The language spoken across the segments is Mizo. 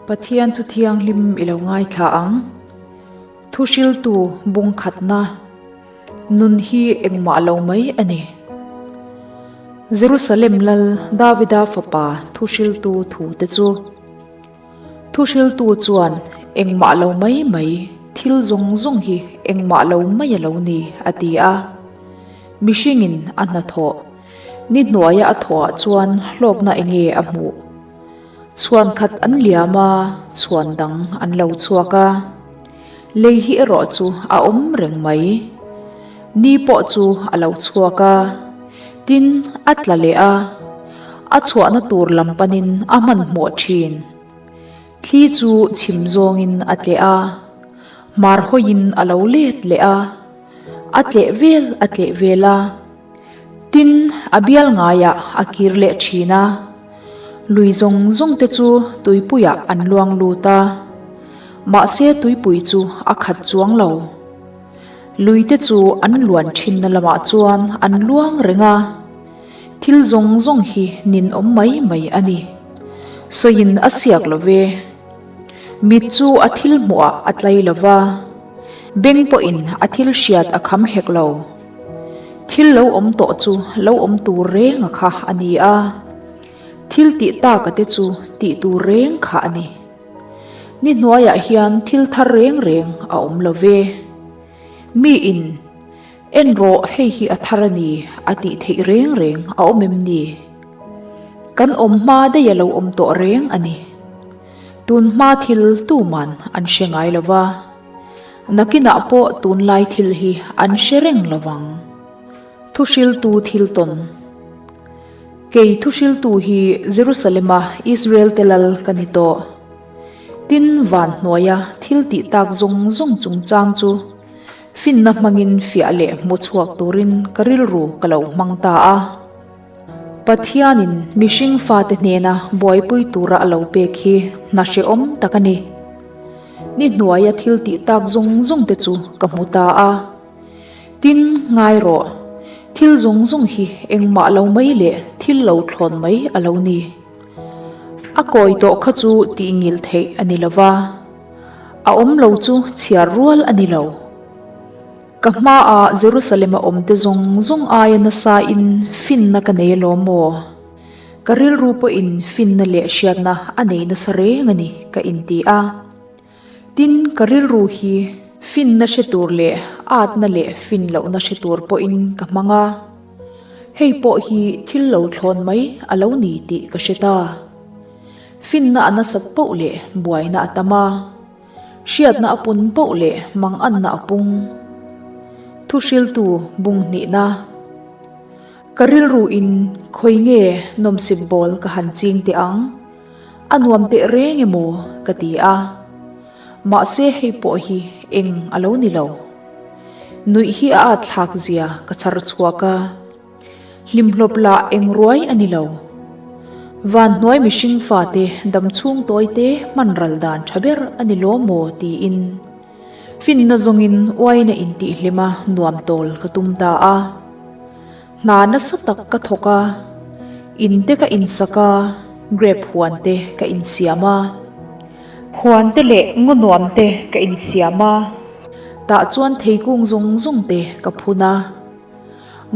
Pathian thu thianghlim i lo ngaithla ang. Thuhriltu bung khatna nun hi engmah lo mai a ni. Jerusalem lal Davida fapa thuhriltu thu te chu. Thuhriltu chuan engmah lo mai mai, thil zawng zawng hi engmah lo mai a lo ni a ti a. Mihringin a hnathawh ni hnuaia a thawhah chuan hlawkna enge a hmuh? Chhuan khat an liam a, chhuan dang an lo chhuak a. Lei hi erawh chu a awm reng mai. Ni pawh chu a lo chhuak a, tin a tla leh a, a chhuahna tur lam panin a hmanhmawh thin. Thli chu chhim zawngin a tleh a, hmar hawiin a lo let leh a, a tleh vel a tleh vel a. Tin, a bial ngaiah a kir leh thin a, lui zawng zawng te chu tuipuiah an luang lut a, mahse tuipui chu a khat chuang lo. Lui te chu an luan thinna lamah chuan an luang reng a, thil zawng zawng hi ninawm mai mai a ni. Sawiin a siak lo ve. Mit chu a thil hmuhah a tlai lo va, beng pawhin a thil hriat a kham hek lo. Thil lo awm tawh chu lo awm tur reng a kha a ni a, thil tih taka te chu tih tur reng kha a ni. Ni hnuaiah hian thil thar reng reng a awm lo ve. Mi in, En rawh hei hi a thar a ni a tih theih reng reng a awm em ni? Kan awm hma daih a lo awm tawh reng a ni. Tun hma thil tuman an hre ngai lo va. Nakinah pawh tunlai thil hi an hre reng lo vang. Thuhriltu thil tawn. Kei thuhriltu hi Jerusalema Israel te lal ka ni tawh. Tin, van hnuaia thil tih tak zawng zawng chungchang chu finna hmangin fiah leh hmu chhuak turin ka rilru ka lo hmang ta a. Pathianin mihring fate hnena buaipui tura a lo pek hi hna hrehawm tak a ni. Ni hnuaia thil tih tak zawng zawng te chu ka hmu ta a. Tin, ngai rawh, thil zawng zawng hi engmah lo mai leh thil lo thlawn mai a lo ni. A kawi tawh kha chu tih ngil theih a ni lo va, a awm lo chu chhiar rual a ni lo. Ka hmaah Jerusalem a awmte zawng zawng aia nasain finna ka nei alawm maw? Ka rilru pawhin finna leh hriatna a nei nasa reng a ni ka inti a. Tin, ka rilru hi finna hre tur leh atna leh fin lohna hre tur pawhin ka hmang a. Hei pawh hi thil lo thlawn mai a lo ni tih ka hre ta. Finna a nasat poh leh buaina a tam a. Hriatna a pun poh leh manganna a pung. Thuhriltu bung hnihna. Ka rilru in khawi nge nawmsip bawl ka han ching teh ang, a nuam teh reng emaw ka ti a. Mahse hei pawh hi eng a lo ni lo. Nuih hi a at thlak zia ka chhar chhuak a. Hlimhlawp lah eng ruai a ni lo. Van hnuai mihring fate dam chhung tawi te hman ral dan tha ber a ni lo maw tiin finna zawngin uaina intihhlima nuam tawl ka tum ta a. Hna nasa tak ka thawk a, in te ka insak a, grape huan te ka insiam a. Huan te leh ngaw nuam te ka insiam a, tah chuan theikung zawng zawng te ka phun a.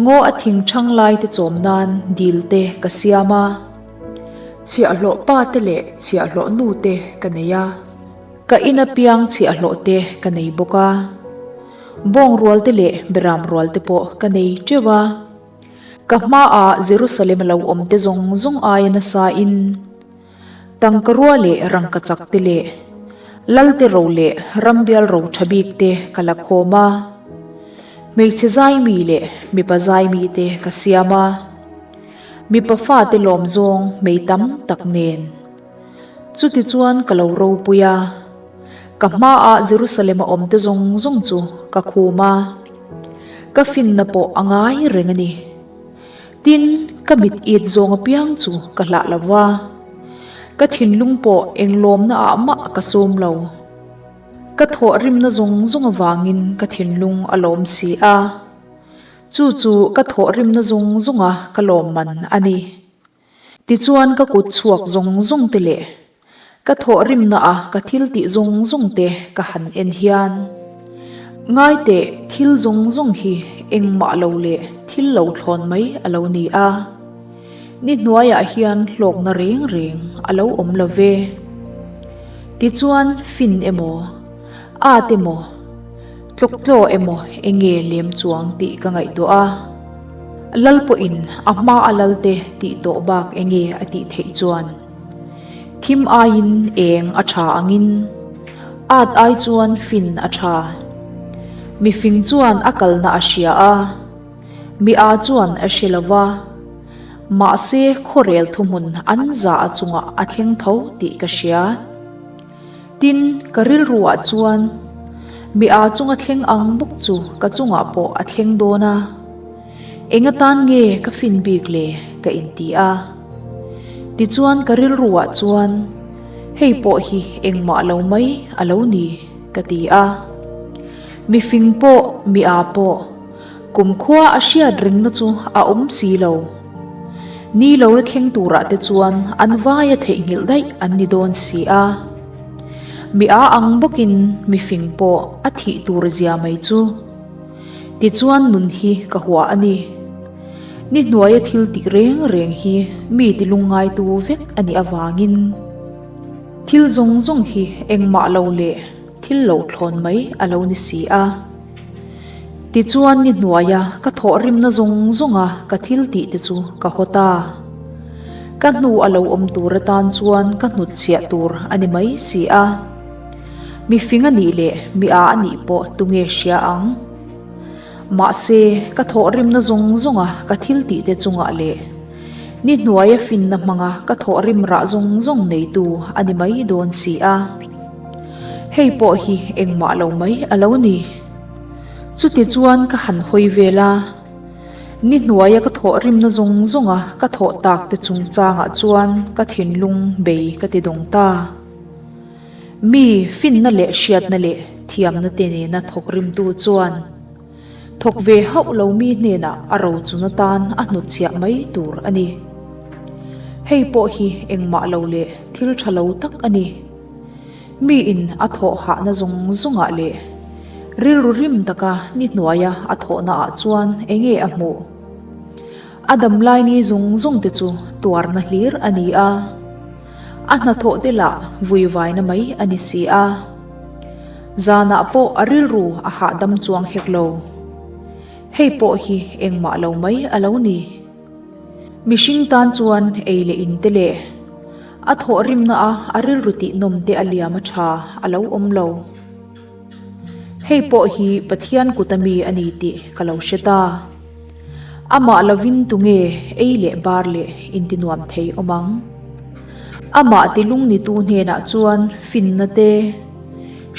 Ngaw a thing thang lai te chawm nan dil te ka siam a, chhiahhlawh pa te leh chhiahhlawh nu te ka nei a, ka in apiang chhiahhlawh te ka nei bawk a, bawng rual te leh beram rual te pawh ka nei teuh a. Ka hmaah Jerusalem a lo awm te zawng zawng aia nasa in Tangka rua leh rangka chak te leh Lalte ro leh rambial ro tha bik te ka la khawm a. Hmeichhe zaimi leh mipa zaimi te ka siam a. Mipa fate lawm zawng hmei tam tak nen. Chuti chuan ka lo ropui a. Ka hmaah Jerusalem a awm te zawng zawng chu ka khum a. Ka finna pawh a ngai reng a ni. Tin, ka mit it zawng apiang chu ka hlah lo va, ka thinlung pawh eng lawmna ah mah ka sawm lo. Ka thawh rimna zawng zawng avangin ka thinlung a lawm si a, chu chu ka thawh rimna zawng zawnga ka lawmman a ni. Tichuan ka kut chhuak zawng zawng te leh. Ka thawhrimna a ka thil tih zawng zawng te ka han en hian ngai teh thil zawng zawng hi engmah lo leh thil lo thlawn mai a lo ni a. Ni hnuaiah hian hlawkna reng reng a lo awm lo ve. Tichuan fin emaw, at emaw, tlawktlaw emaw enge lem chuang tih ka ngaihtuah a. Lal pawhin a hma a lalte tih tawh bak enge a tih theih chuan. Thim aiin eng a tha angin, at ai chuan fin a tha. Mifing chuan a kalna a hria a. Mi a chuan a hre lo va, mahse khawrel thuhmun an za a chungah a thleng tho tih ka hria. Tin, ka rilruah chuan mi a chunga thleng ang bawk chu ka chungah pawh a thleng dawn a, eng atan nge ka fin bik le ka inti a. Tichuan ka rilruah chuan hei pawh hi engmah lo mai a lo ni ka ti a. Mifing pawh mi a pawh. Kumkhua a hriat ringna chu a awm si lo. Ni lo la thleng turah te chuan an vaia theihnghilh daih an ni dawn si a. Mi a ang bawkin mi fing pawh a thih tur zia mai chu. Tichuan nun hi ka hua a ni. Ni hnuaia thil tih reng reng hi mi ti lungngaitu vek a nih avangin thil zawng zawng hi engmah lo leh thil lo thlawn mai a lo ni si a. Tichuan ni hnuaia ka thawhrimna zawng zawnga ka thil tih te chu ka haw ta. Ka hnu a lo awm tur atan chuan ka hnutchhiah tur a ni mai si a. Mi fing a nih leh mi a a nih pawh tunge hria ang. Mahse, ka thawhrimna zawng zawnga ka thil tih te chungah leh ni hnuaia finna hmanga ka thawhrim rah zawng zawng neitu a ni mai dawn si a. Hei pawh hi engmah lo mai a lo ni. Chuti chuan ka han hawi vel a, ni hnuaia ka thawh rimna zawng zawnga ka thawh tak te chungchangah chuan ka thinlung bei ka ti dawng ta. Mi finna leh hriatna leh thiamna te nena thawk rimtu chuan thawk ve hauh lo mi hnenah a rochun atan a hnutchhiah mai tur a ni. Hei pawh hi engmah lo leh thil tha lo tak a ni. Miin a thawh hahna zawng zawngah leh rilru rim taka ni hnuaia a thawhnaah chuan enge a hmuh? A damlaini zawng zawng te chu tuarna hlir a ni a, a hnathawh te lah vuivaina mai a ni si a. Zanah pawh a rilru a hahdam chuang hek lo. Hei pawh hi engmah lo mai a lo ni. Mihring tan chuan ei leh in te leh a thawhrimna a a rilru tih nawm te a liam a tha a lo awm lo. Hei pawh hi Pathian kut a mi a ni tih ka lo hre ta. Amah lovin tunge ei leh bar leh intinuam thei awm ang? Amah tilungnitu hnenah chuan finna te,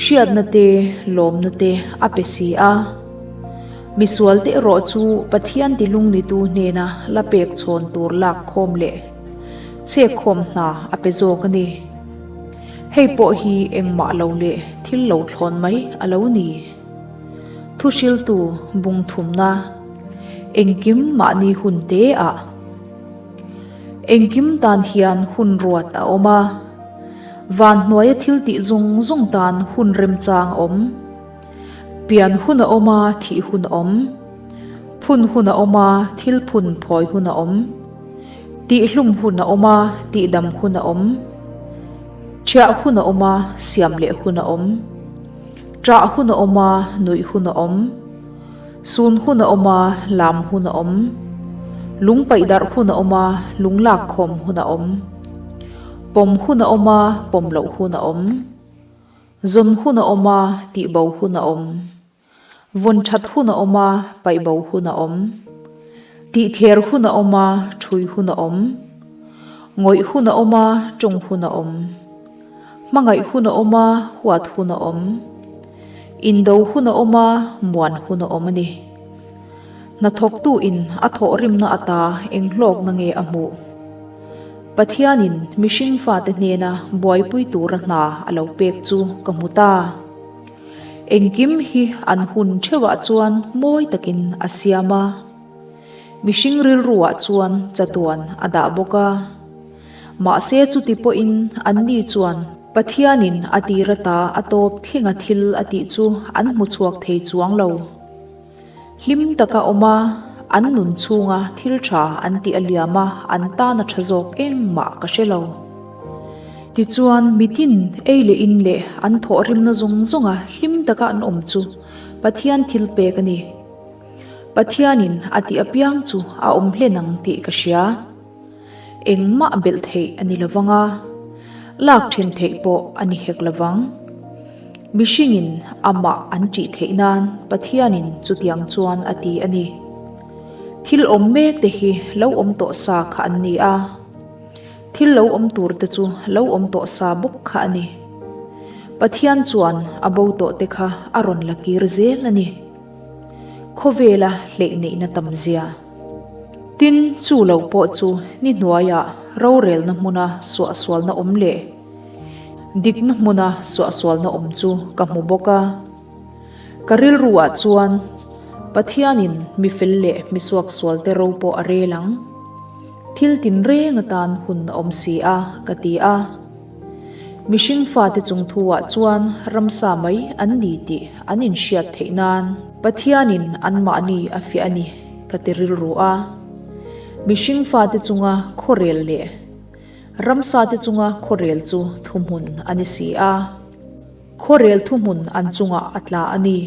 hriatna te, lawmna te a pe si a. Misualte erawh chu Pathian tilungnitu hnena la pek chhawn tur lak khawm leh chhekkhawm hna a pe zawk a ni. Hei pawh hi engmah lo leh thil lo thlawn mai a lo ni. Thuhriltu bung thumna, Engkim mahni hun te ah. Engkim tan hian hun ruat a awm a, van hnuaia thil tih zawng zawng tan hun remchang a awm. Pian hun a awm a, thih hun a awm. Phun hun a awm a, thil phun phawi hun a awm. Tihhlum hun a awm a, tihdam hun a awm. Ṭhiah hun a awm a, siam leh hun a awm. Ṭah hun a awm a, nuih hun a awm. Sun hun a awm a, lam hun a awm. Lung paih darh hun a awm a, lung lak khawm hun a awm. Pawm hun a awm a, pawm loh hun a awm. Zawn hun a awm a, tihbo hun a awm. Vawn that hun a awm a, paihbo hun a awm. Tihthler hun a awm a, thui hun a awm. Ngawih hun a awm a, tawng hun a awm. Hmangaih hun a awm a, huat hun a awm. Indo hun a awm a, muan hun a awm a ni. Hnathawktu in a thawhrimna ata eng hlawkna nge a hmuh? Pathianin mihring fate hnena buaipui tura hna a lo pek chu ka hmu ta. Engkim hi an hun theuhah chuan mawi takin a siam a. Mihring rilruah chuan chatuan a dah bawk a. Mahse chuti pawhin anni chuan. Pathianin a tir ata a tawp thlenga thil a tih chu an hmu chhuak thei chuang lo. Hlim taka awm a, an nun chhunga thil tha an tih a liam a, an tan a tha zawk engmah ka hre lo. Tichuan, mitin ei leh in leh an thawhrimna zawng zawnga hlim taka an awm chu Pathian thil pek a ni. Pathianin a tih apiang chu a awm hlen ang tih ka hria. Engmah belh theih a ni lovang a, lak then theih pawh a ni hek lovang. Mihringin amah an ṭih theih nan Pathianin chutiang chuan a ti a ni. Thil awm mek te hi lo awm tawh sa kha an ni a, thil lo awm tur te chu lo awm tawh sa bawk kha a ni. Pathian chuan a bo tawh te kha a rawn la kir zel a ni. Khawvela hleih neihna tam zia. Tin, chu lo pawh chu ni hnuaiah rorelna hmuna suahsualna awm leh dikna hmuna suahsualna awm chu ka hmu bawk a. Ka rilruah chuan Pathianin mi fel leh mi suaksualte ro pawh a rel ang. Thil tinreng atan hun a awm si a, ka ti a. Mihring fate chung thuah chuan ramsa mai an ni tih an inhriat theih nan Pathianin anmahni a fiah a ni ka ti rilru a. Mihring fate chunga khawrel leh ramsate chunga khawrel chu thuhmun a ni si a. Khawrel thuhmun an chungah a tla a ni.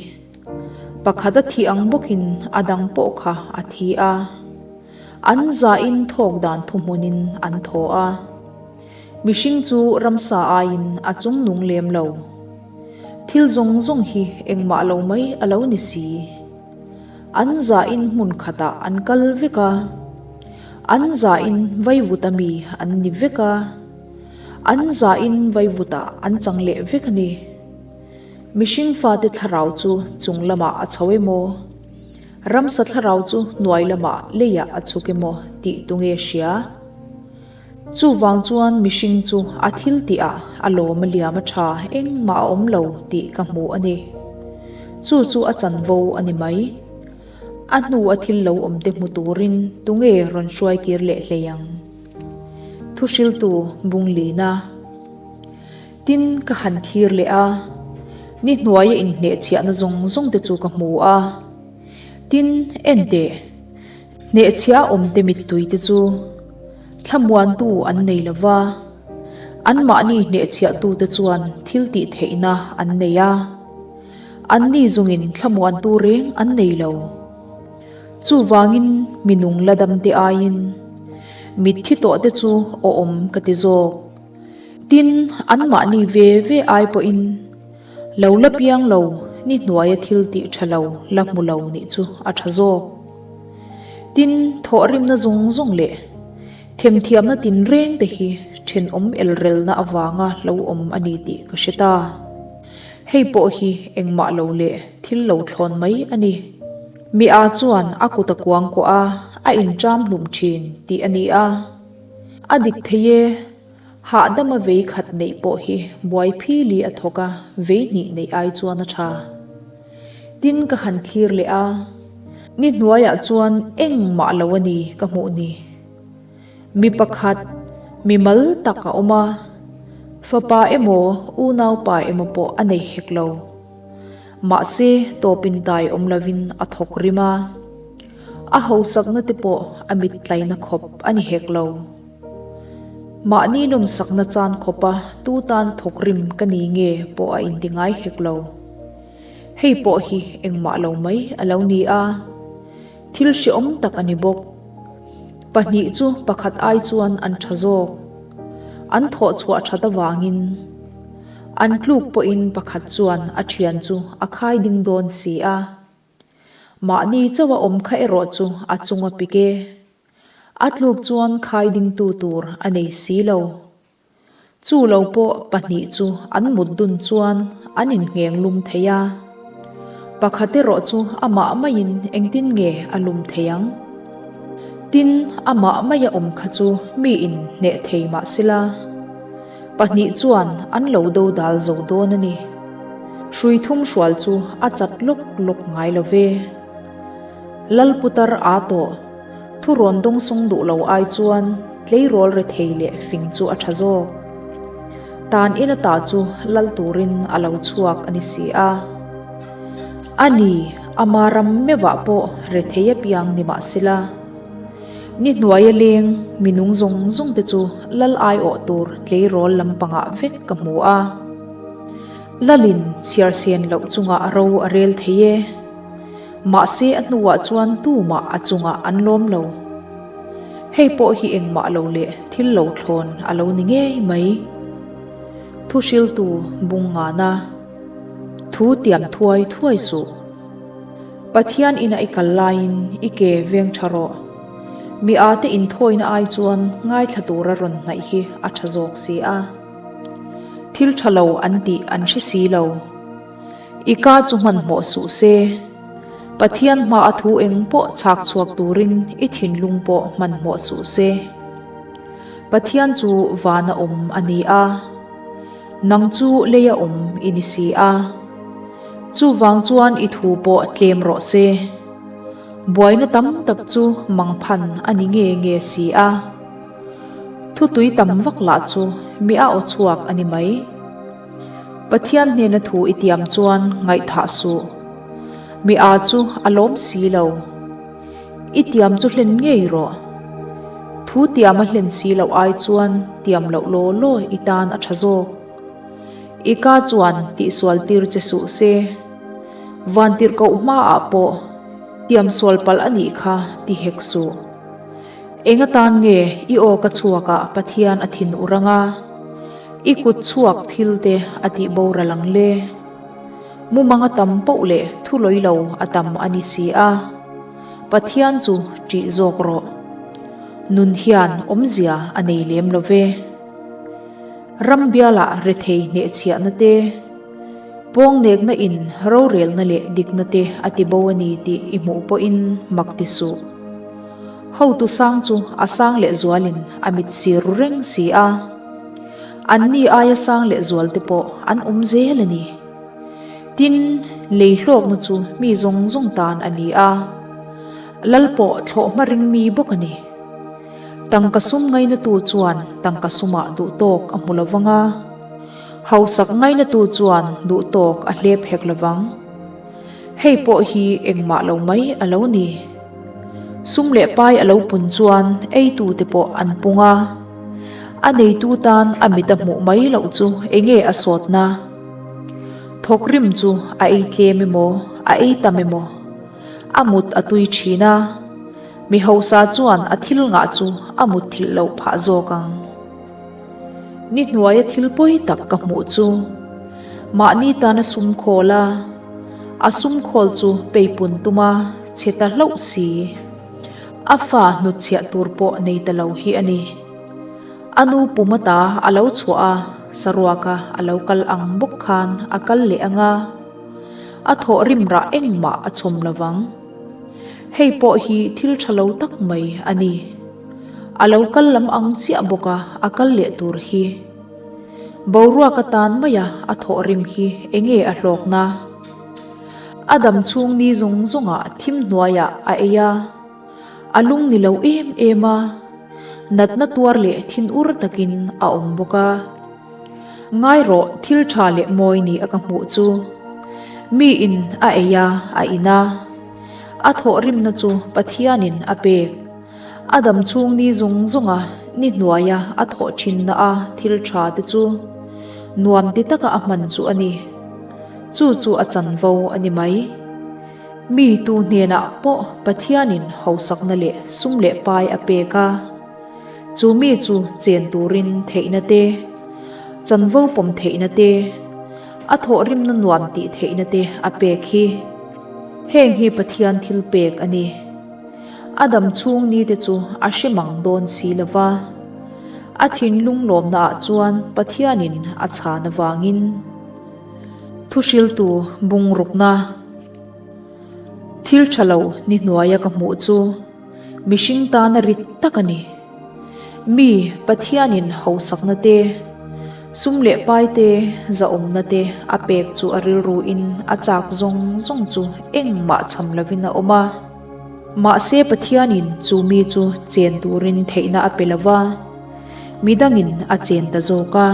Pakhat a thih ang bawkin a dang pawh kha a thi a. An zahin thawk dan thuhmunin an thaw a. Mihring chu ramsa aiin a chung nung lem lo. Thil zawng zawng hi engmah lo mai a lo ni si. An zahin hmun khatah an kal vek a. An zahin vaivuta mi an ni vek a. An zahin vaivutah an chang leh vek a ni. Mihring fate thlarau chu chung lamah a chho emaw? Ramsa thlarau chu hnuai lamah leiah a chhuk emaw tih tunge hria? Chuvang chuan mihring chu a thil tihah a lawm a liam a tha engmah a awm lo tih ka hmu a ni. Chu chu a chanvo a ni mai. A hnu a thil lo awm te hmu turin tunge rawn hruai kir leh hlei ang? Thuhriltu Bunglina. Tin ka han thlir leh a, ni hnuaia inhnehchhiahna zawng zawng te chu ka hmu a. Tin, en teh, hnehchhiah awm te mittui te chu thlamuantu an nei lo va, anmahni hnehchhiahtu te chuan thil tih theihna an nei a, anni zungin thlamuantu reng an nei lo. Chuvangin mi nung la dam te aiin mitthi tawh te chu awm ka ti zawk. Tin, anmahni ve ve ai pawhin lo la piang lo ni hnuaia thil tih tha lo la hmu lo nih chu a tha zawk. Tin, thawhrimna zawng zawng leh themthiamna tinreng te hi thenawm elrelna avanga lo awm a ni tih ka hre ta. Hei pawh hi engmah lo leh thil lo thlawn mai a ni. Mi a chuan a kut a kuangkuah a, a inṭam hlum thin tih a ni a. A dik thei e, hahdama vei khat neih pawh hi buai phili a thawk a, vei hnih neih ai chuan a tha. Tin ka han thlir leh a, ni hnuaiah chuan engmah lo a ni ka hmuh ni. Mi pakhat, mi mal tak a awm a, fapa emaw unaupa emaw pawh a nei hek lo. Mahse tawpin tai awm lovin a thawk rim a. A hausakna te pawh a mit tlaina khawp a ni hek lo. Mahni nawmsakna chan khawpa tu tan thawk rim ka ni nge pawh a inti ngai hek lo. Hei pawh hi engmah lo mai a lo ni a, thil hrehawm tak a ni bawk. Pahnih chu pakhat ai chuan an tha zawk. An thawh chhuah that avangin an tluk pawhin pakhat chuan a thian chu a khai ding dawn si a. Mahni chauh a awm kha erawh chu a chung a pik e. A tluk chuan khai dingtu tur a nei si lo. Chu lo pawh pahnih chu an mut dun chuan an inngheng lum thei a. Pakhat erawh chu amah maiin engtin nge a lum thei ang? Tin, amah maia awm kha chu miin hneh thei mah sela. Pahnih chuan an lo do dal zo dawn a ni. Hrui thum hrual chu a chat lawk lawk ngai lo ve. Lalputar aa tawh, thu rawn dawngsawng duh lo ai chuan tleirawl rethei leh fing chu a tha zawk. Tan in ata chu lal turin a lo chhuak a ni si a. A ni, ama ram meuhah pawh rethei apiang ni mah sela. Ni hnuaia leng mi nung zawng zawng te chu lal aiawh tur tleirawl lampangah vek ka hmu a. Lalin chhiar sen loh chungah ro a rel thei e. Mahse a hnuah chuan tumah a chungah an lawm lo. Hei pawh hi engmah lo leh thil lo thlawn a lo ni ngei mai. Thu hriltu bung ngana thu tiam thuai thuai suh. Pathian ina i kal laiin i ke veng tha rawh. Mi ate inthawina ai chuan ngaithla tura rawn hnaih hi a tha zawk si a. Thil tha lo an tih an hre si lo. I ka chu hmanhmawh suh se. Pathian hma a thu eng pawh chhak chhuak turin i thinlung pawh hmanhmawh suh se. Pathian chu vana awm a ni a, nang chu leia awm i ni si a. Chuvang chuan i thu pawh tlem rawh se. Buaina tam tak chu mangphan a ni nge nge si a. Thutui tam vak lah chu mi a aw chhuak a ni mai. Pathian hnena thu i tiam chuan ngaihthah suh. Mi a chu a lawm si lo. I tiam chu hlen ngei rawh. Thu tiam a hlen si loh ai chuan tiam loh law law i tan a tha zawk. I ka chuan tihsual tir che suh se. Vantirhkoh hmaah pawh tiam sual palh a nih kha ti hek suh. Eng atan nge i aw ka chhuakah Pathian a thin ur anga, i kut chhuak thil te a tih boral ang le? Mumang a tam poh leh thu lawi lo a tam a ni si a, Pathian chu ṭih zawk rawh. Nun hian awmzia a nei lem lo ve. Ram bialah rethei hnehchhiahna te, Pawngnekna in rorelna leh dikna te a ti bo a ni tih i hmuh pawhin mak ti suh. Hotu sang chu a sang leh zualin a mit sir ru reng si a. Anni aia sang leh zual te pawh an awm zel a ni. Tin, lei hlawkna chu mi zawng zawng tan a ni a. Lal pawh thlawh hma ring mi bawk a ni. Tangka sum ngainatu chuan tangka sumah duhtawk a hmu lovang a. Hausak ngainatu chuan duhtawk a hlep hek lovang. Hei pawh hi engmah lo mai a lo ni. Sum leh pai a lo pun chuan eitu te pawh an pung a. A neitu tan a mit a hmuh mai loh chu enge a sawtna? Thawkrim chu a ei tlem emaw, a ei tam emaw, a mut a tui thin a. Mi hausa chuan a thil ngah chu a mut thilh loh phah zawk ang. Ni hnuaia thil pawi tak ka hmuh chu mahni tana sum khawl a, a sum khawl chu peipun tuma che ta hlauh si. A fa hnutchhiah tur pawh nei ta lo hi a ni. A nu pum ata a lo chhuah a, saruaka a lo kal ang bawk khan a kal leh ang a, a thawh rim rah engmah a chhawm lo vang. Hei pawh hi thil tha lo tak mai a ni. A lo kal lam ang chiah bawk a, a kal leh tur hi. Boruak atan maia a thawh rim hi enge a hlawkna? A dam chhung ni zawng zawngah thim hnuaiah a ei a, a lung ni lo em em a, natna tuar leh thinur takin a awm bawk a. Ngai rawh thil tha leh mawi ni a ka hmuh chu. Mi in a ei a, a in a. A thawh rimna chu Pathianin a pek. A dam chhung ni zawng zawnga ni hnuaia a thawh thinna a thil tha te chu nuam ti taka a hman chu a ni. Chu chu a chanvo a ni mai. Mi tu hnenah pawh Pathianin hausakna leh sum leh pai a pek a. Chu mi chu chen turin theihna te, chanvo pawm theihna te, a thawhrimna nuam tih theihna te a pek hi. Heng hi Pathian thil pek a ni. A dam chhung ni te chu a hre mang dawn si lo va. A thinlung lawmna ah chuan Pathianin a chhan avangin. Thuhriltu bungrukna thil tha lo ni hnuaia ka hmuh chu mihring tana rit tak a ni. Mi Pathianin hausakna te, sum leh pai te, zahawmna te a pek chu a rilruin a chak zawng zawng chu engmah cham lovin a awm a. Mahse Pathianin chu mi chu chen turin theihna a pe lo va, midangin a chen ta zawk a.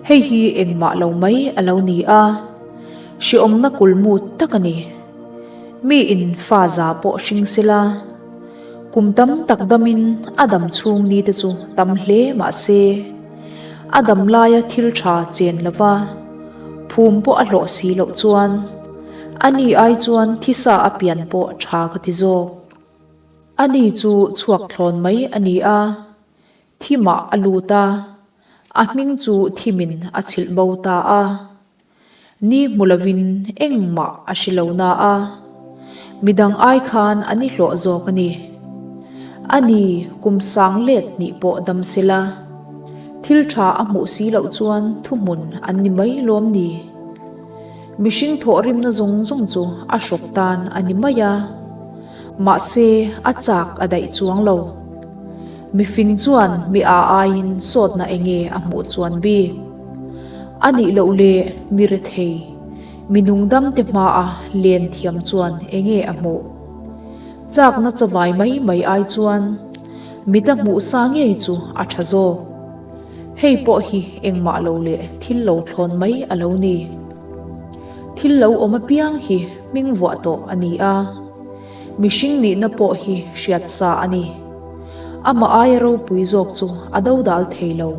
Hei hi engmah lo mai a lo ni a, hreawmna kulmu tak a ni. Mi in fa za pawh hring sela, kum tam tak damin a dam chhung ni te chu tam hle mah se, a dam laia thil tha chen lova phum pawh a hlawh si loh chuan ani ai chuan thisa a pian pawh tha ka ti zawk. Ani chu chhuak thlawn mai a ni a, thimah a lut a, a hming chu thimin a chhilh bo ta a. Ni hmu lovin engmah a hre lo na a, midang ai khan a ni hlawh zawk a ni. A ni, kum sang let nih pawh dam se la, thil tha a hmuh si loh chuan thuhmun an ni mai lawm ni? Mihring thawhrimna zawng zawng chu a hrawk tan a ni mai a, mahse a chak a daih chuang lo. Mifing chuan mi a aiin sawtna enge a hmuh chuan bik? A nih loh leh mi rethei, mi nungdamte hmaa len thiam chuan enge a hmuh? Chakna chavai mai mai ai chuan mita hmuh sa ngei chu a tha zawk. Hei pawh hi engmah lo leh thil lo thlawn mai a lo ni. Thil lo awm apiang hi hming vuah tawh a ni a. Mihring nihna pawh hi hriat sa a ni. Amah aia ropui zawk chu a dodal thei lo.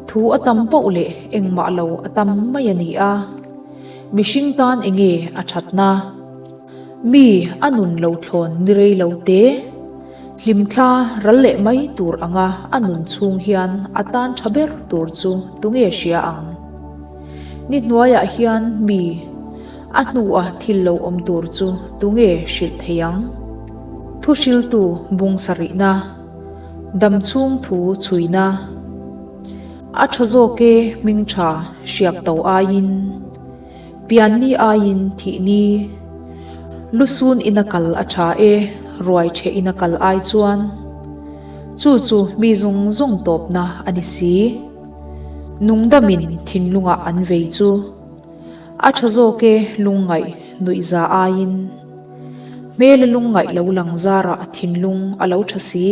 Thu a tam poh leh engmah lo a tam mai a ni a. Mihring tan enge a thatna? Mi a nun lo thlawn ni rei lo te, hlimthla ral leh mai tur anga a nun chhung hian a tan tha ber tur chu tunge hria ang? Ni hnuaiah hian mi a hnua thil lo awm tur chu tunge hrilh thei ang? Thuhriltu bung sarihna, damchhung thu chhuina, a tha zawk e hming tha hriak to aiin, pianni aiin thihni, lusun ina kal a tha e ruai ṭheh ina kal ai chuan, chu chu mi zawng zawng tawpna a ni si. Nungdamin thinlungah an vei chu a tha zawk e lungngaih nuihza aiin hmela lungngaih lo lang zarah thinlung a lo tha si.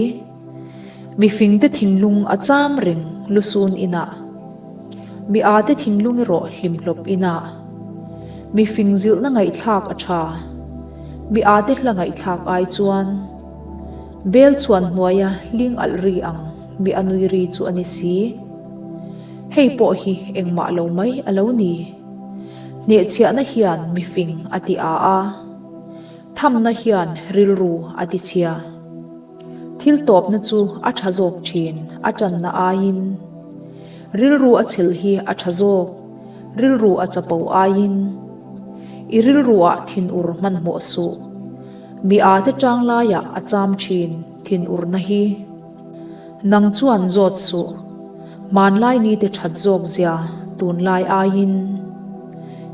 Mifingte thinlung a cham reng lusun inah. Mi ate thinlung erawh hlimhlawp inah. Mifing zilhna ngaihthlak a tha. Mi ate hla ngaihthlak ai chuan bel chhuan hnuaia hling alh ri ang. Mi a nui ri chu a ni si. Hei pawh hi engmah lo mai a lo ni. Hnehchhiahna hian mi fing a ti a a, thamna hian rilru a ti chhia. Thil tawpna chu a tha zawk thin a tanna aiin. Rilru a chhilh hi a tha zawk, rilru a chapo aiin. I rilruah thinur hmanhmawh suh. Mi â te tang laiah a cham thin thinurna hi. Nang chuan zawt suh, hmanlai nite that zawk zia tunlai aiin.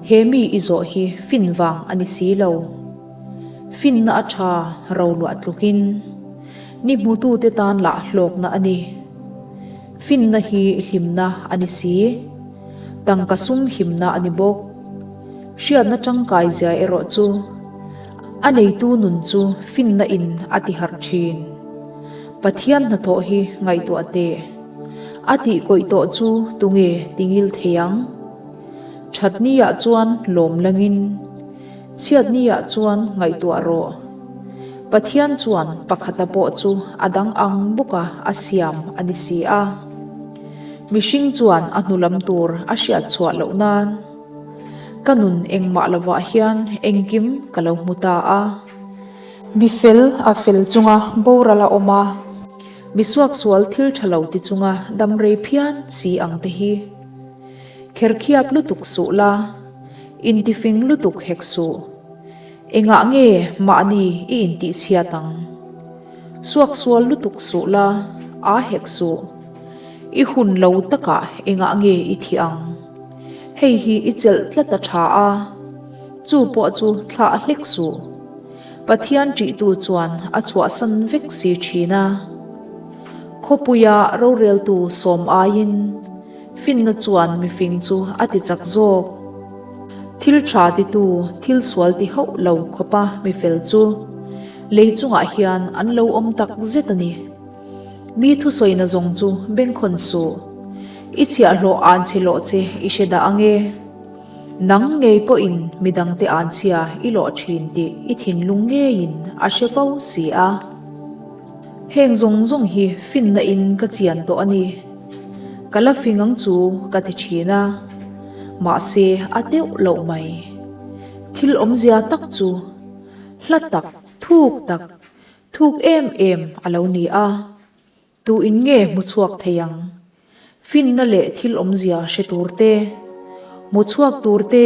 He mi i zawh hi fin vang a ni si lo. Finna a tha roluah tlukin ni hmutute tan lah hlawkna a ni. Finna hi hlimna a ni si. Tangka sum himna a ni bawk. Hriatna tangkai zia erawh chu a neitu nun chu finna in a ti harh thin. Pathian hnathawh hi ngaihtuah teh. A tih kawih tawh chu tunge tingil thei ang? Thatni-ah chuan lawm langin, chhiatni-ah chuan ngaihtuah rawh. Pathian chuan pakhata pawh chu a dang ang bawka a siam a ni si a. Mihring chuan a hnu lam tur a hriat chhuah loh nan, ka nun engmah lovah hian engkim ka lo hmu ta a. Mi fel a fel chunga boral a awm a, mi suaksual thil tha lo ti chunga dam rei phian si ang te hi. Kherkhiap lutuk suh la, intifing lutuk hek suh. Engah nge mahni i intihchhiat ang? Suaksual lutuk suh la, aa hek suh. I hun lo takah engah nge i thih ang? Hei hi i chelh tlat a tha a, chu pawh chu thlah hlek suh. Pathian ṭihtu chuan a chhuahsan vek si ṭhin a. Khawpuia roreltu sawm aiin finna chuan mifing chu a ti chak zawk. Thil ṭha titu thil sual ti hauh lo khawpa mifel chu lei chungah hian an lo awm tak zet a ni. Mi thusawina zawng chu bengkhawn suh. I chhiahhlawh anchhe lawh che i hre dah ange. Nang ngei pawhin midangte anchhia i lawh thin tih i thinlung ngeiin a hre fo si a. Heng zawng zawng hi finna in ka chian tawh a ni. Ka la fing ang chu ka ti thin a, mahse a deuh loh mai. Thil awmzia tak chu hla tak, thuk tak, thuk em em a lo ni a. Tu in nge hmu chhuak thei ang? Finna leh thil awmzia hre tur te, hmu chhuak tur te,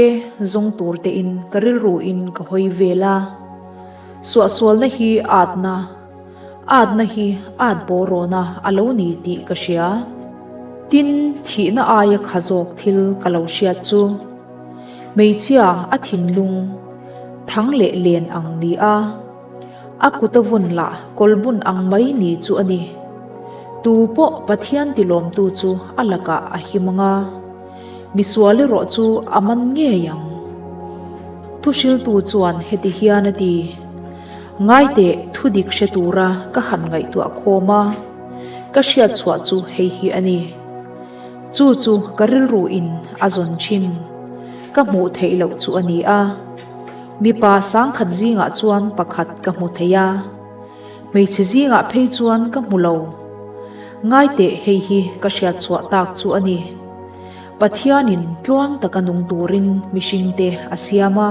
zawng tur te in ka rilru in ka hawi vel a. Suahsualna hi atna, atna hi at bawrawna a lo ni tih ka hria. Tin, thihna aia kha zawk thil ka lo hriat chu hmeichhia a thinlung thang leh len ang ni a. A kut a vun lah kawlbun ang mai ni chu a ni. Tu pawh Pathian tilawmtu chu a lakah a him ang a, misual erawh chu a man ngei ang. Thuhriltu chuan heti hian a ti, Ngaiteh thudik hre tura ka han ngaihtuah khawm a, ka hriatchhuah chu hei hi a ni. Chu chu ka rilru in a zawn thin, ka hmuh theih loh chu a ni a. Mipa sangkhat zingah chuan pakhat ka hmu thei a, hmeichhe zingah phei chuan ka hmu lo. Ngaiteh hei hi ka hriat chhuah tak chu a ni. Pathianin tluang taka nung turin mihringte a siam a,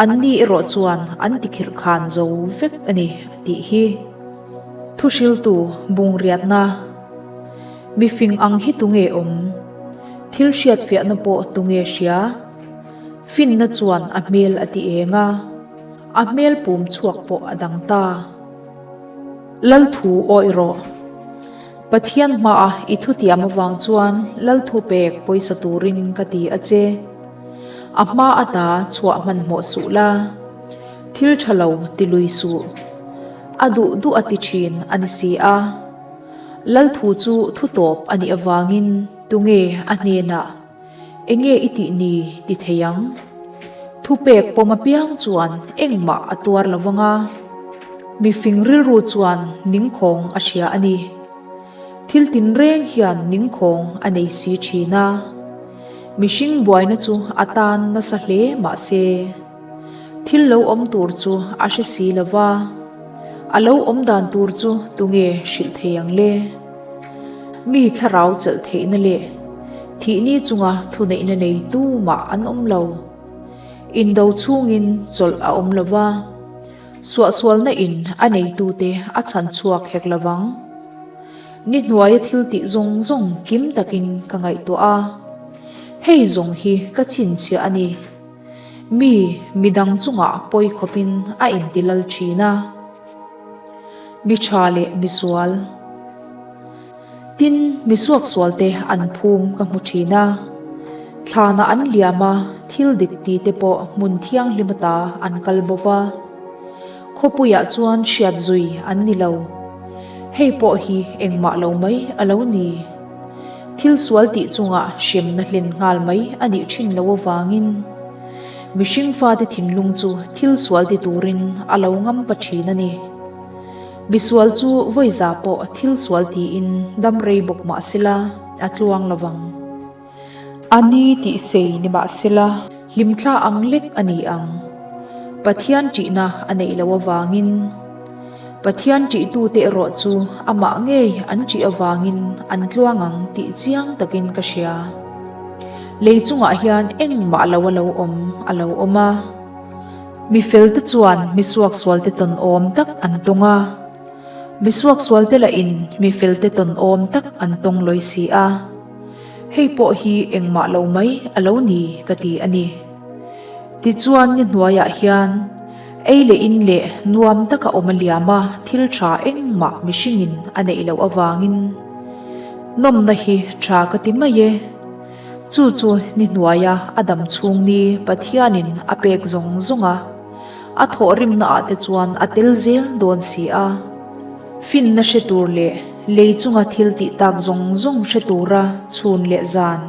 anni erawh chuan an tikhirh khan zo vek a ni a tih hi. Thuhriltu bungriatna, Mifing ang hi tunge awm? Thil hriatfiahna pawh tunge hria? Finna chuan a hmel a ti eng a, a hmel pum chhuak pawh a dang ta. Lalthu awih rawh. Pathian hmaa i thutiam avang chuan Lalthu pek pawisa turin ka ti a che. A hma ata chhuah hmanhmawh suh la, thil tha lo ti lui suh. A duh duh a ti thin a ni si a. Lalthu chu thu tawp a nih avangin tunge a hnenah Enge i tih ni ti thei ang? Thupek pawm apiang chuan engmah a tuar lo vang a, mifing rilru chuan ningkhawng a hria a ni. Thil tinreng hian ningkhawng a nei si thin a, mihring buaina chu a tan nasa hle mah se, thil lo awm tur chu a hre si lo va, a lo awm dan tur chu tunge hrilh thei ang le? Mi thlarau chelh theihna leh thihni chunga thuneihna nei tumah an awm lo. Indo chhungin chawlh a awm lo va, suahsualna in a neitute a chhan chhuak hek lo vang. Ni hnuaia thil tih zawng zawng kim takin ka ngaihtuah a, hei zawng hi ka chhinchhiah a ni. Mi midang chungah pawi khawpin a intilal thin a. Mi tha leh mi sual. Tin, mi suaksualte an phum ka hmu thin a. Thlanah an liam a, thil dik ti te pawh hmun thianghlim ata an kal bo va. Khawpuiah chuan hriat zui an ni lo. Hei pawh hi engmah lo mai a lo ni. Thil sual tih chungah hremna hlen nghal mai a nih thin lo avangin mihring fate thinlung chu thil sual ti turin a lo ngam pa thin a ni. Misual chu vawiza pawh thil sual tiin dam rei bawk mah sela a tluang lo vang. A ni tih sei ni mah sela hlimthla ang lek a ni ang. Pathian ṭihna a neih loh avangin Pathian ṭihtute erawh chu amah ngei an ṭih avangin an tluang ang tih chiang takin ka hria. Lei chungah hian engmah lo a lo awm a lo awm a. Mi felte chuan mi suaksualte tawn awm tak an tawng a. Mi suaksualte lahin mi felte tawn awm tak an tawng lawi si a. Hei pawh hi engmah lo mai a lo ni ka ti a ni. Tichuan ni hnuaiah hian ei leh in leh nuam taka awm a liam a, thil tha engmah mihringin a neih loh avangin nawmna hi tha ka ti mai e. Chu chu ni hnuaia a dam chhung ni Pathianin a pek zawng zawng a, a thawhrimna ah te chuan a tel zel dawn si a. Finna hre tur leh lei chunga thil tih tak zawng zawng hre tura chhun leh zan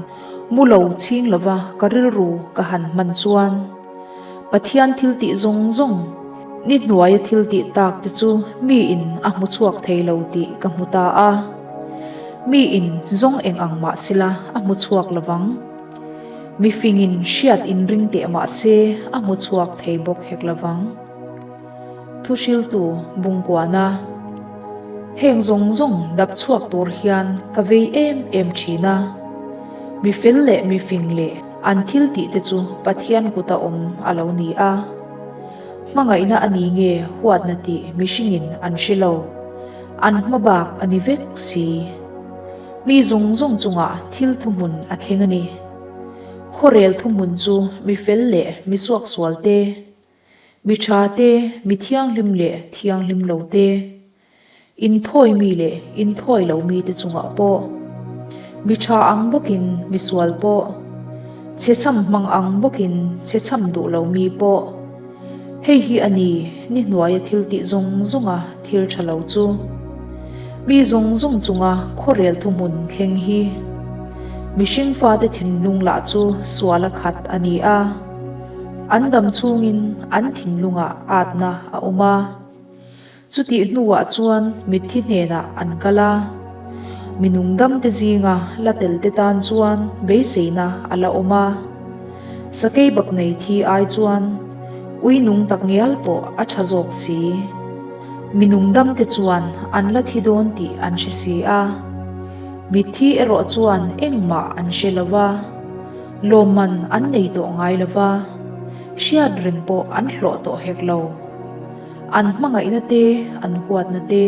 mu lo chhing lova ka rilru ka han hman chuan Pathian thil tih zawng zawng ni hnuaia thil tih tak te chu miin a hmu chhuak thei lo tih ka hmu ta a. Mi in zawng eng ang mah sela a hmu chhuak lovang. Mi fingin hriat inring teh mah se a hmu chhuak thei bawk hek lovang. Thuhriltu Bungkuana, Heng zawng zawng dap chhuak tur hian ka vei em em thin a. Mi fel leh mi fing leh an thil tih te chu Pathian kuta awm a lo ni a. Hmangaihna a ni nge huatna tih mihringin an hre lo. An hma bak a ni vek si. Mi zawng zawng chungah thil thuhmun a thleng a ni. Khuarel thuhmun chu mi fel leh mi suaksual te, mi tha te, mi thianghlim leh thianghlim lo te, inthawi mi leh inthawi lo mi te chungah pawh, mi tha ang bawkin mi sual pawh, chhechham hmang ang bawkin chhechham duh lo mi pawh, Hei hi a ni, ni hnuaia thil tih zawng zawnga thil tha lo chu. Mi zawng zawng chunga khuarel thuhmun thleng hi. Mihring fate thinlung lah chu suala khat a ni a. An dam chhungin an thinlungah atna a awm a. Chutih hnuah chuan mitthi hnenah an kal a, mi nungdamte zinga la telte tan chuan beiseina a la awm a. Sakei bak nei thi ai chuan ui nung tak ngial pawh a tha zawk si. Mi nungdamte chuan an la thi dawn tih an hre si a, mitthi erawh chuan engmah an hre lo va, lawmman an nei tawh ngai lo va, hriat reng pawh an hlawh tawh hek lo. An hmangaihna te, an huatna te,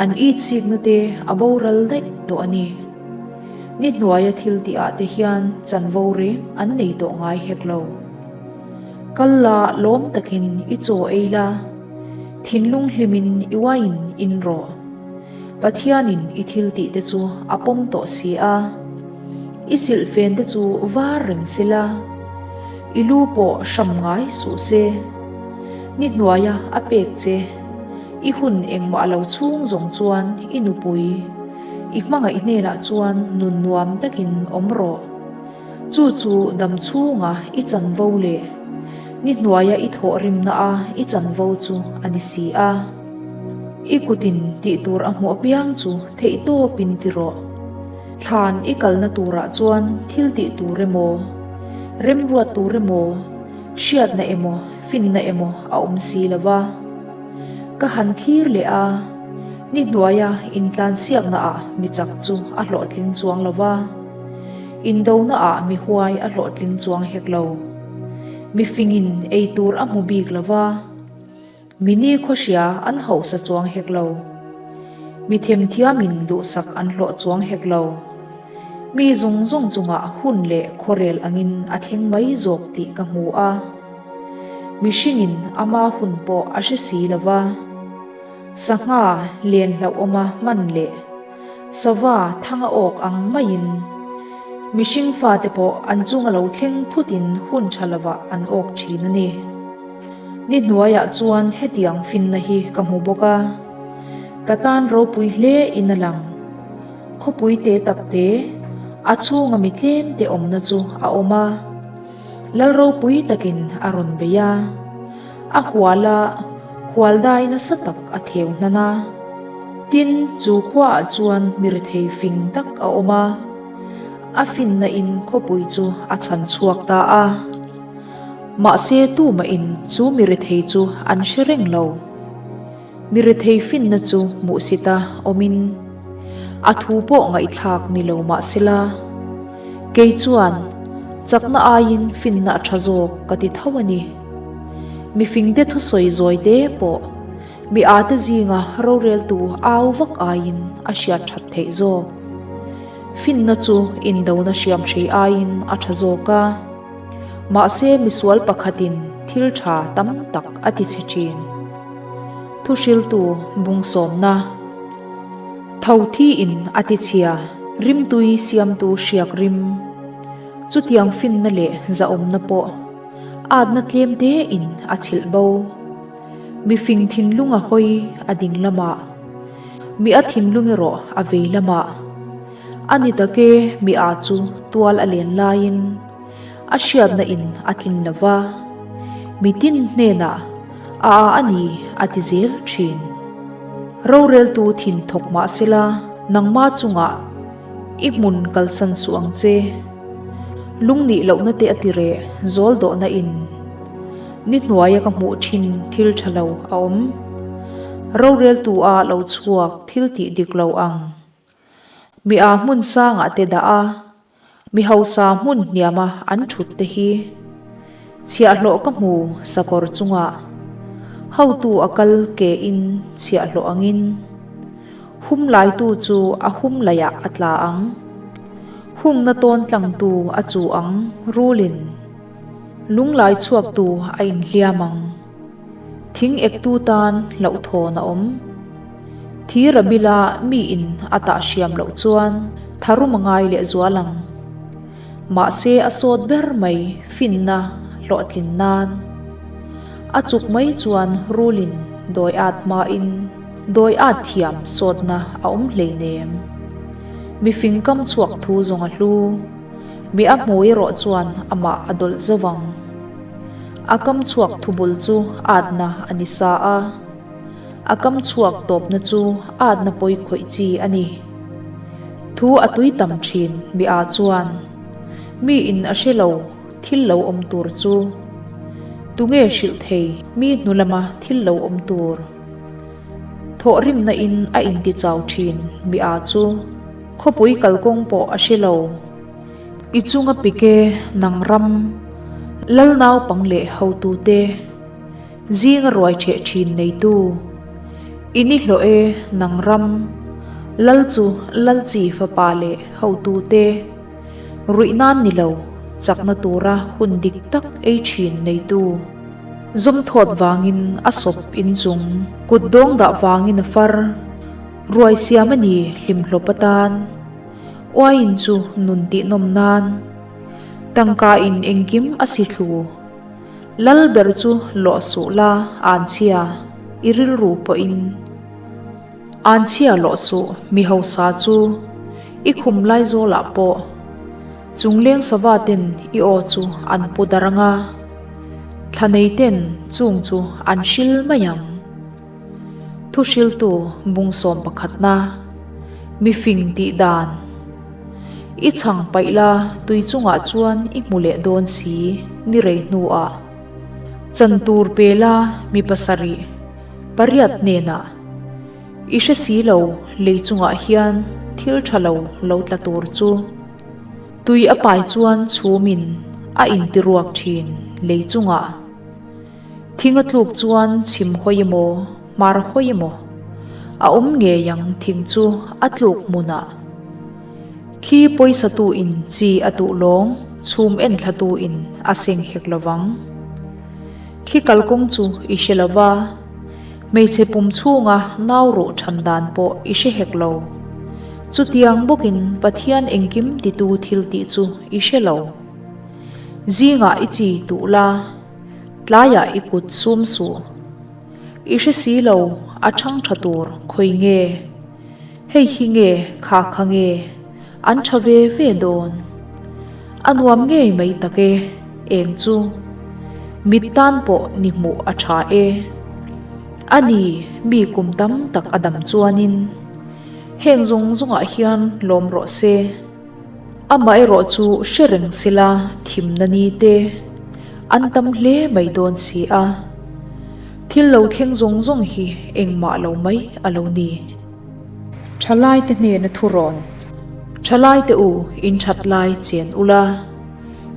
an itsikna te a boral daih tawh a ni. Ni hnuaia thil tihah te hian chanvo reng an nei tawh ngai hek lo. Kal la lawm takin i chaw ei la, thinlung hlimin i wine in rawh. Pathianin i thil tih te chu a pawm tawh si a. I silhfen te chu var reng se la, i lu pawh hram ngai suh se. Ni hnuaia a pek che, i hun engmah lo chhung zawng chuan i nupui, i hmangaih hnenah chuan nun nuam takin awm rawh. Chu chu dam chhunga i chanvo leh ni hnuaia i thawhrimna a i chanvo chu a ni si a. I kutin tih tur a hmuh apiang chu theihtawpin ti rawh. Thlan i kalna turah chuan thil tih tur emaw, remruat tur emaw, hriatna emaw, finna emaw a awm si lo va. Ka han thlir leh a, ni hnuaia intlansiaknaah mi chak chu a hlawhtling chuang lo va, indonaah mi huai a hlawhtling chuang hek lo. Mi fingin ei tur a hmu bik lo va. Mi ni khawhria an hausa chuang hek lo. Mi themthiamin duhsak an hlawh chuang hek lo. Mi zawng zawng chungah hun leh khuarel angin a thleng mai zawk tih ka hmu a. Mihringin ama hun pawh a hre si lo va. Sangha len hlauhawma hman leh sava thanga awk ang maiin mihring fate pawh an chunga lo thleng phutin hun tha lovah an awk thin a ni. Ni hnuaiah chuan hetiang finna hi ka hmu bawk a, ka tan ropui hle in a lang. Khawpui te tak te, a chhunga mi tlem te awmna chu a awm a, Lal ropui takin a rawn bei a, a hual a, hual dai nasa tak a theu hnan a. Tin, chu khuaah chuan mi rethei fing tak a awm a, a finna in khawpui chu a chhan chhuak ta a. Mahse tumahin chu mi rethei chu an hre reng lo. Mi rethei finna chu hmuhsita awmin a thu pawh ngaihthlak ni lo mahsela, kei chuan chakna aiin finna a tha zawk ka ti tho a ni. Mi fingte thusawi zawi te pawh mi ate zinga roreltu au vak aiin a hriat that theih zawk. Finna chu indona hriamhrei aiin a tha zawk a. Mahse misual pakhatin thil tha tam tak a ti chhe thin. Thuhriltu bungsawmna tho thiin a ti chhia, rimtui siamtu hriak rim. Chutiang finna leh zahawmna pawh atna tlem tein a chhilh bo. Mi fing thinlung a hawi a ding lamah, mi a thinlung erawh a vei lamah. A ni tak e, mi a chu tual a len laiin a hriatna in a tlin lo va, mi tin hnenah a a a ni a ti zel thin. Roreltu thin thawk mah sela. Nangma chungah i hmun kalsan suh ang che. Lungnih lohna te a ti reh zawl dawhna in. Ni hnuaia ka hmuh thin thil tha lo a awm. Roreltu a lo chhuak thil tih dik lo ang. Mi aa hmun sangah te dah a, mi hausa hmun hniama an thut te hi. Chhiahhlawh ka hmu sakawr chungah, hotu a kal ke in chhiahhlawh angin. Hum laitu chu a hum laiah a tla ang. Hungna tawn tlangtu a chu ang rulin. Lunglai chhuaktu a inhliam ang. Thing ektu tan hlauhthawn a awm. Thir a bila miin a tah hriam loh chuan tharum a ngai leh zual ang. Mahse a sawt ber mai finna hlawhtlin nan. A chuk mai chuan rulin dawi at hmain dawi at thiam sawtna a awm hleinem. Mifing kam chhuak thu zawng a hlu. Mi a hmu erawh chuan amah a dawlh zo vang. A kam chhuak thubul chu atna a ni sa a, a kam chhuak tawpna chu atna pawi khawih chi a ni. Thu a tui tam thin mi ah chuan mi in a hre lo thil lo awm tur chu tunge hrilh thei mi hnu lama thil lo awm tur thawhrimna in a inti chau thin mi ah chu Khawpui kalkawng pawh a hre lo. I chunga pike nang ram, lal naupang leh hotute, zinga ruai ṭheh ṭhin neitu. I ni hlawh e nang ram, lal chu lal chi fapa leh hotute, ruih nan ni lo, chakna tura hun dik tak ei ṭhin neitu. Zawmthawt vangin a sawp inchung, kut dawng dah vangin a far. Ruai siam a ni hlimhlawp atan, uaiin chu nun tihnawm nan, tangka in engkim a si thlu. Lal ber chu lawh suh la anchhia, i rilru pawhin. Anchhia lawh suh mi hausa chu, i khum lai zawlah pawh. Chungleng sava ten i aw chu an pu dar anga, thla nei ten chung chu an hril mai ang. Thuhriltu bungsawm pakhatna, Mi fing tih dan. I chhang paih la tui chungah chuan i hmu leh dawn si ni rei hnuah. Chan tur pe la mi pasarih, pariat hnenah. I hre si lo lei chungah hian thil tha lo lo tla tur chu. Tui a pai chuan chhumin a intiruak thin lei chungah. Thing a tluk chuan chhim hawi emaw, hmar hawi emaw a awm ngei ang thing chu a tluk hmunah. Thli pawisa tu in chi a tuh lawng chhum en thla tu in a seng hek lovang. Thli kalkawng chu i hre lova, hmeichhe pum chhunga nau ruh than dan pawh i hre hek lo. Chutiang bawkin Pathian engkim titu thil tih chu i hre lo. Zingah i chi tuh la. Tlaiah i kut sum suh. I hre si lo, a chhang tha tur khawi nge? Hei hi nge kha kha nge? An tha ve ve dawn. A nuam ngei mai tak e, eng chu. Mit tan pawh ni hmuh a tha e. A ni, mi kum tam tak a dam chuanin heng zawng zawngah hian lawm rawh se. Amaherawh chu hre reng sela thimna ni te an tam hle mai dawn si a, thil lo thleng zawng zawng hi engmah lo mai a lo ni. Thalaite hnena thurawn, Thalaite u in that lai chen ula,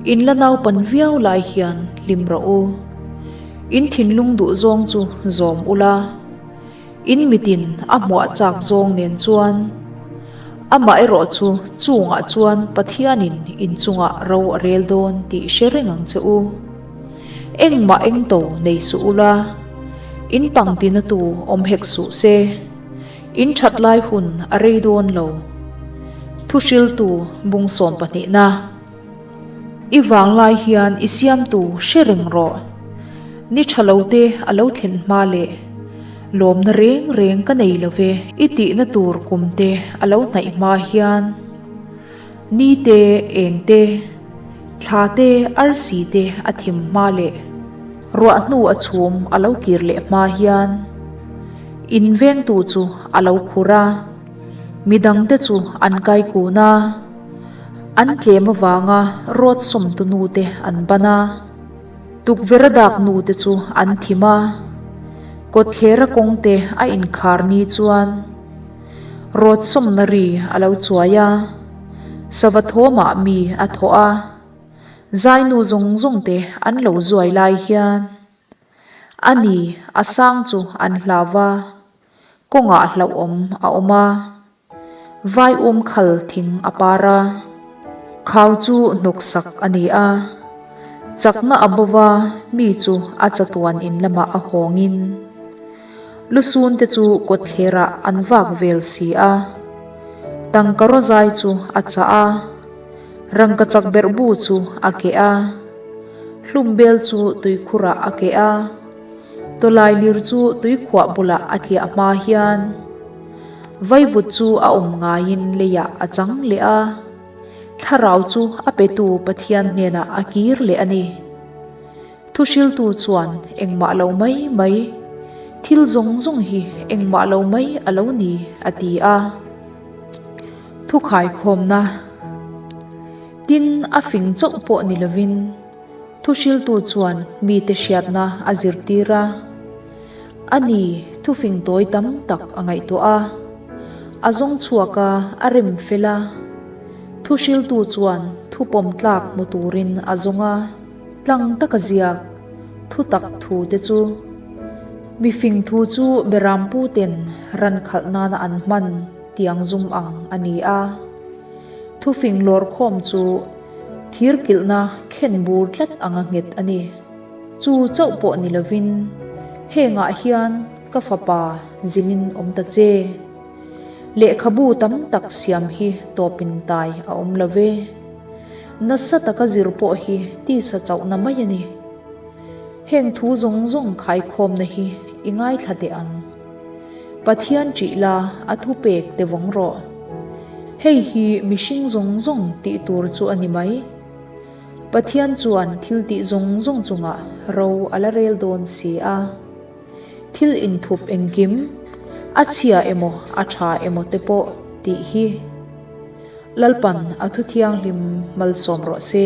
in la naupan viau lai hian hlim rawh u. In thinlung duh zawng chu zawm ula. In mitin a hmuah chak zawng nen chuan amah erawh chu chungah chuan Pathianin in chungah ro a rel dawn tih hre reng ang che u. Engmah engto nei suh ula, in pangtina tu awm hek suh se, in that lai hun a rei dawn lo. Thuhriltu bungsawm pahnihna. I vanglai hian i siamtu hre reng rawh. Ni tha lo te a lo thlen hma leh lawmna reng reng ka nei lo ve. I tihna tur kum te a lo hnaih hma hian ni te, eng te, thla te, arsi te a thim hma leh ruah hnu a chhum a lo kir leh hma hian in vengtu chu a lo khur a. Midangte chu an kai kun a, an tlem avanga rawt sawmtu nute an ban a. Tukverh a dak nute chu an thim a, kawtthlera kawngte a inkhar ni chuan rawt sawmna ri a lo chuai a, sava thawmah mi a thawh a, zainu zawng zawngte an lo zuai lai hian a ni a sang chu an hlau va, kawngah hlauhawm a awm a. Vai um khal thing a par a, khau chu hnawk sak a ni a, chakna a bo va mi chu a chatuan in lamah a hawngin lusun te chu kawtthlerah an vak vel si a, tangka rawzai chu a chah a, rangkachak berh bu chu a keh a, hlumbel chu tuikhurah a keh a, tawlailir chu tuikhuah bulah a tliah hma hian. Vaivut chu a awm ngaiin leiah a chang leh a, thlarau chu a petu Pathian hnenah a kir leh a ni. Thuhriltu chuan engmah lo mai mai, thil zawng zawng hi engmah lo mai a lo ni a ti a. Thukhaikhawmna Tin, a fing chauh pawh ni lovin, Thuhriltu chuan mite hriatna a zirtir a. A ni, thufing tawi tam tak a ngaihtuah a. A zawng chhuak a, a rem fel a. Thuhriltu chuan thu pawm tlak hmu turin a zawng a. Tlang taka ziak, thu tak thu te chu. Mifing thu chu Berampu ten ran khalh nana an hman tiang zum ang a ni a. Thufing lawr khawm chu. Thir kilhna khen bur tlat anga nghet a ni. Chu chauh pawh ni lovin, hengah hian ka fapa zilin awm ta che. Lehkhabu tam tak siam hi tawpin tai a awm lo ve. Nasa taka zir pawh hi tisa chauhna mai a ni. Heng thu zawng zawng khaikhawmna hi i ngaithla teh ang. Pathian ṭih la a thupek te vawng rawh. Hei hi mihring zawng zawng tih tur chu a ni mai. Pathian chuan thil tih zawng zawng chungah ro a la rel dawn si a. Thil inthup engkim, a chhia emaw a ṭha emaw te pawh tih hi Lalpan a thu thianghlim malsawm rawh se.